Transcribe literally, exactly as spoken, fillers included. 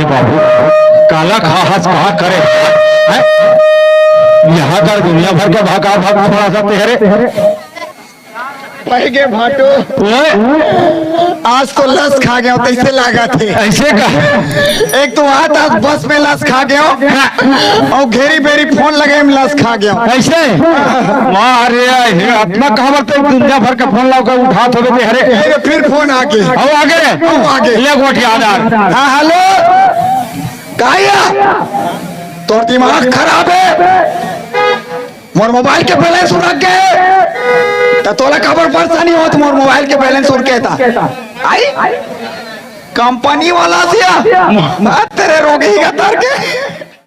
बाबू, काला खा हस कहा करे, हैं? यहाँ कर दुनिया भर के भागा भाग थोड़ा सा तेरे। पै गे भाटो। ओए, आज तो लस खा गेंव, तइसे लागत हे। अइसे का? एक तो वहां तक बस में लस खा गेंव, अउ घेरी बेरी फोन लगे में लस खा गेंव। अइसे? वाह रे, हे, अतना काबर ते दुनिया भर के फोन लाव के उठात होबे ते, हरे। ए, फिर फोन आगे। अउ आगे रे? अउ आगे। ले गोठिया आधार। हाँ, हेलो। काया? तोर दिमाग खराब हे? मोर मोबाइल के बैलेंस उड़क गे, त तोला काबर परेशानी होत? मोर मोबाइल के बैलेंस उड़के त आई कंपनी वाला सिया, मैं तेरे रोगी का तर के।